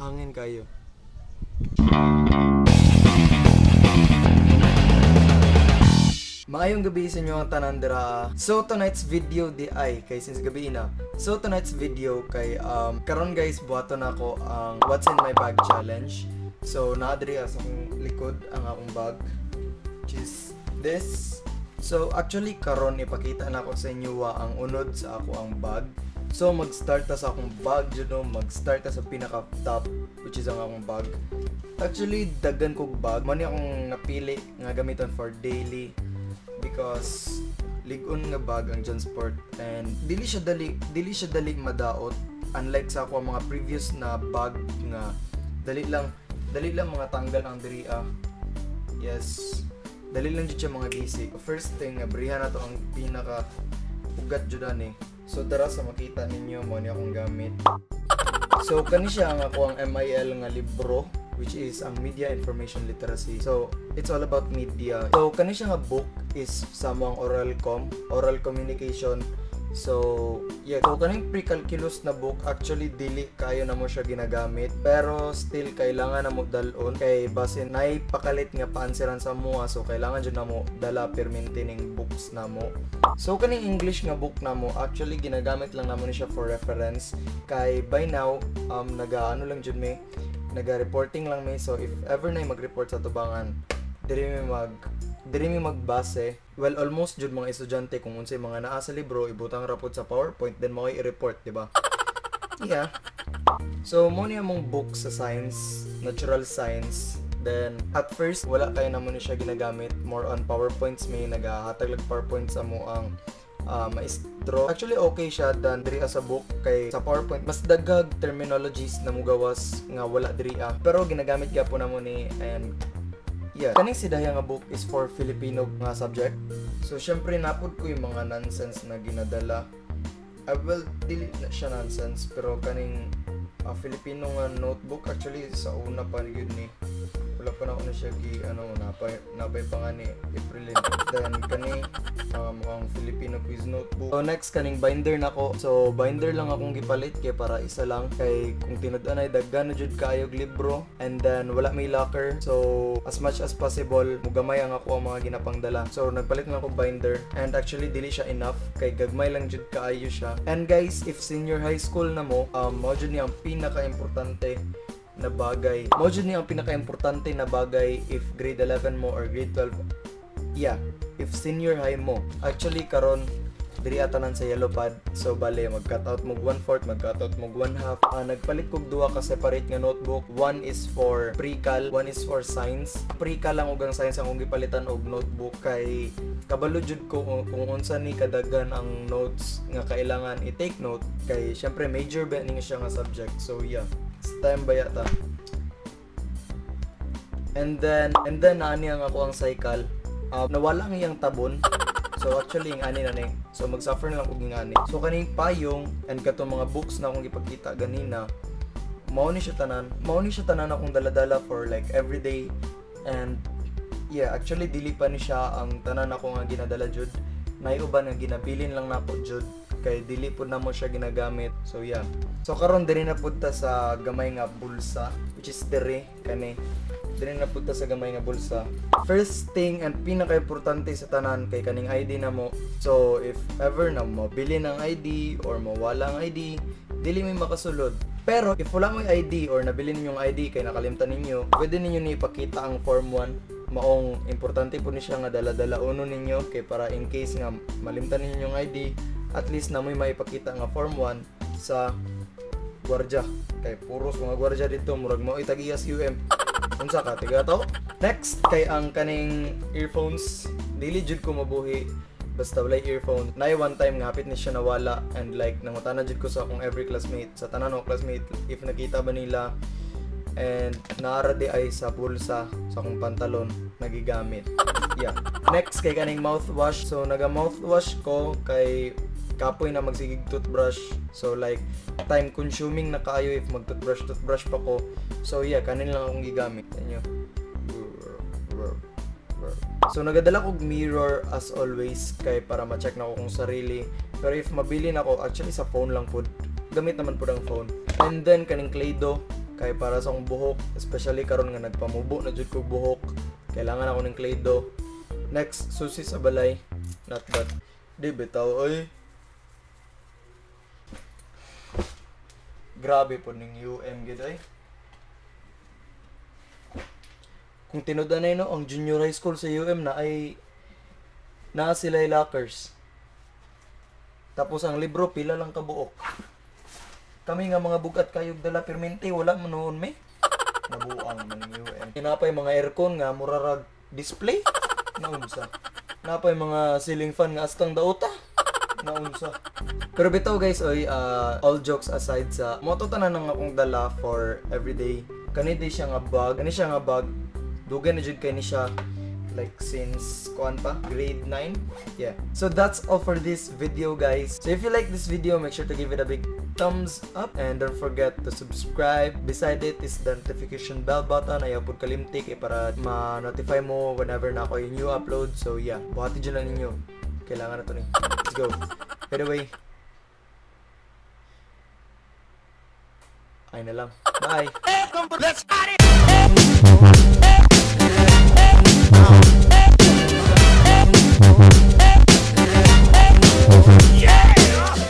Hangin kayo. Maayong gabi sa inyo ang tanan dira. So tonight's video di ay kay since gabi na. So tonight's video kay karon guys, buhaton nako ang "What's in my bag" challenge. So naa diri sa akong likod ang akong bag, which is this. So actually karon ipakita nako sa inyo wa ang unod sa ako ang bag. So mag-start ta sa akong bag jud no, mag-start ta sa pinaka top, which is ang akong bag. Actually daghan kog bag, mao ni akong napili nga gamiton for daily because lig-on nga bag ang Jansport and dili siya dali madaot, unlike sa ako ang mga previous na bag nga dali lang mga tanggal ang diri ah. Yes, dali lang jud siya mga gisi. First thing nga brihan na to ang pinaka ugat jud ani. So dara sa makita ninyo, mo ni akong gamit. So kani siya ang ako ang MIL nga libro, which is ang Media Information Literacy. So it's all about media. So kani siya nga book is sa among oral com, oral communication. So yeah, so kaning pre-calculus na book, actually dili kayo na mo siya ginagamit, pero still kailangan na mo dalon kay basin nay pakalit nga paansiran sa mua, so kailangan jud na mo dala permente ning books na mo. So kaning English nga book na mo, actually ginagamit lang namo ni siya for reference kay by now naga ano lang jud mi, naga-reporting lang mi. So if ever na mag-report sa tubangan, diri mi magbase. Well, almost jud mga estudyante, kung unsay mga naa sa libro, ibutang ra pod sa PowerPoint, then mao i-report, di ba? Yeah. So mo ni among book sa science, natural science. Then at first wala kayo namo ni siya ginagamit, more on PowerPoints, may nagahatag lag PowerPoint sa mo ang maestro. Actually okay siya than diri sa book kay sa PowerPoint mas daghag terminologies na mugawas nga wala diri ah. Pero ginagamit gyapon namo ni and yeah, kaning si Daya nga book is for Filipino nga subject. So syempre napud ko yung mga nonsense na ginadala. Well, dili na siya nonsense, pero kaning Filipino nga notebook, actually sa una pa yun ni. Wala pa na ako na siya gi ano, napay pa nga ni April. Then kani ang Filipino quiz notebook. So next, kaning binder nako. So binder lang akong gipalit kay para isa lang, kay kung tinud-an ay daghan na jud kaayog libro and then wala may locker. So as much as possible mugamay ang ako ang mga ginapangdala. So nagpalit lang ako binder and actually dili siya enough kay gagmay lang jud kaayo siya. And guys, if senior high school na mo, mao jud ni ang pinaka-importante na bagay. Mao jud ni ang pinaka-importante na bagay if grade 11 mo or grade 12. Yeah, if senior high mo. Actually karon diri atanan sa yellow pad. So bale mag-cut out mo 1/4, mag-cut out mo 1/2. Nagpalit kog duha ka separate nga notebook. One is for pre-cal, one is for science. Pre-cal lang ug ang science ang akong gipalitan og notebook kay kabalo jud ko kung unsa ni kadaghan ang notes nga kailangan i-take note kay syempre major ba ni siya nga subject. So yeah, STEM ba yata. And then naani ang ako ang cycle. Nawala ang iyang tabon. So actually yung ani na ni. So mag-suffer na lang og yung ani. So kaning payong and katong mga books na akong gipakita ganina, mao ni siya tanan. Mao ni siya tanan akong dala-dala for like everyday and yeah, actually dili pa ni siya ang tanan ako nga ginadala jud. Nay uban nga ginabilin lang nako jud kay dili pud namo siya ginagamit. So yeah. So karon diri na pud ta sa gamay nga bulsa, which is diri kani. Diri na pud ta sa gamay nga bulsa. First thing and pinaka-importante sa tanan kay kaning ID namo. So if ever na mabili ng ID or mawala ang ID, dili may makasulod. Pero if wala mo'y ID or nabili ninyong ID kay nakalimtan ninyo, pwede ninyo ni ipakita ang Form 1. Maong importante po ni siya nga dala-dala uno ninyo kay para in case nga malimtan ninyo yung ID, at least na mo'y maipakita nga Form 1 sa gwardiya. Kay puros mga gwardiya dito, murag mao itagiyas UM. Unsa ka tiga to? Next kay ang kaning earphones, dili jud ko mabuhi basta walay earphone. Nay one time nga hapit ni siya nawala and like nangutana jud ko sa akong every classmate, sa tanan ko classmate, if nakita ba nila, and naara di ay sa bulsa sa akong pantalon nagigamit. Yeah. Next kay kaning mouthwash. So naga mouthwash ko kay kapoy na magsigig toothbrush. So like time consuming na kaayo if mag toothbrush toothbrush pa ko. So yeah, kanin lang akong gigamit. Inyo. So nagadala kog mirror as always kay para ma-check na ko kung sarili. Pero if mabili na ko, actually sa phone lang pud. Gamit naman pud ang phone. And then kaning Play-Doh Kay para sa akong buhok, especially karon nga nagpamubo na jud kog buhok. Kailangan ako ng Clay-Doh. Next, susi sa balay. Not bad. Di bitaw oy. Grabe po ning UM gid ay. Kung tinud-anay, no, ang junior high school sa UM na ay naa sila lockers. Tapos ang libro pila lang kabuok. Kami nga mga bugat kayog dala permente, wala man noon me. Nabuang man ang UM. Naa pay mga aircon nga murarag display. Naunsa. Naa pay mga ceiling fan nga astang daota. Naunsa. Pero bitaw guys, oy, all jokes aside, sa mao to tanan ang akong dala for everyday. Kani di siya nga bag, kani siya nga bag. Dugay na jud kay ni siya, like since kuan pa, grade 9. Yeah. So that's all for this video, guys. So if you like this video, make sure to give it a big thumbs up and don't forget to subscribe. Beside it is the notification bell button. Ayaw pud kalimti kay para ma-notify mo whenever na ako yung new upload. So yeah, buhati dyan lang ninyo. Kailangan na to ni. Let's go. By the way, ay na lang. Bye. Let's party.